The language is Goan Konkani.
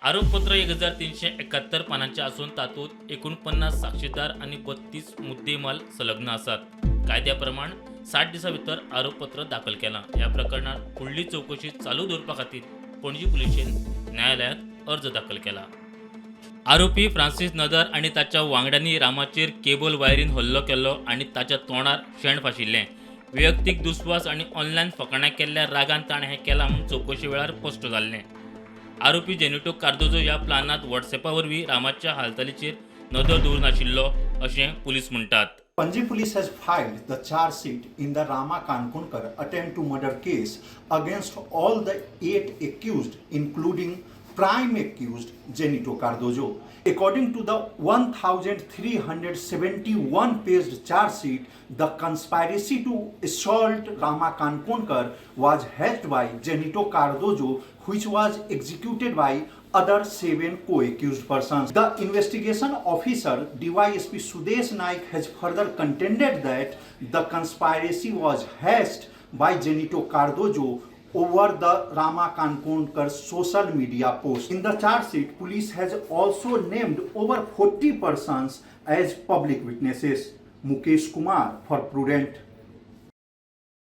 आरोपपत्र 1371 पानांचें आसून तातूंत 49 साक्षीदार आनी 32 मुद्देमाल संलग्न आसात. कायद्या प्रमाण 60 दिसां भितर आरोपपत्र दाखल केलां. ह्या प्रकरणात फुडली चवकशी चालू दवरपा खातीर पणजी पुलिशेन न्यायालयांत अर्ज दाखल केला. आरोपी फ्रांसीस नदर आनी ताच्या वांगड्यांनी रामाचेर केबल वायरीन हल्लो केल्लो आनी ताच्या तोंडार शेण फाशिल्लें. वैयक्तीक दुस्वास आनी ऑनलायन फकाणां केल्ल्या रागान ताणें हें केलां म्हूण चवकशे वेळार स्पश्ट जाल्लें. आरोपी जेनिटो कार्दोजो ह्या प्लानांत व्हॉट्सॅपा वरवीं रामाच्या हालचालीचेर नदर दवरून आशिल्लो अशें पुलीस म्हणटात. Panji Police has filed the charge sheet in the Rama Kankonkar attempt to murder case against all the eight accused, including prime accused Zenito Cardozo. According to the 1371 page charge sheet, the conspiracy to assault Rama Kankonkar was hatched by Zenito Cardozo, which was executed by other seven co-accused persons. The investigation officer DYSP Sudesh Naik has further contended that the conspiracy was hatched by Zenito Cardozo over the Rama Kankonkar social media post. In the charge sheet, police has also named over 40 persons as public witnesses. Mukesh Kumar for Prudent.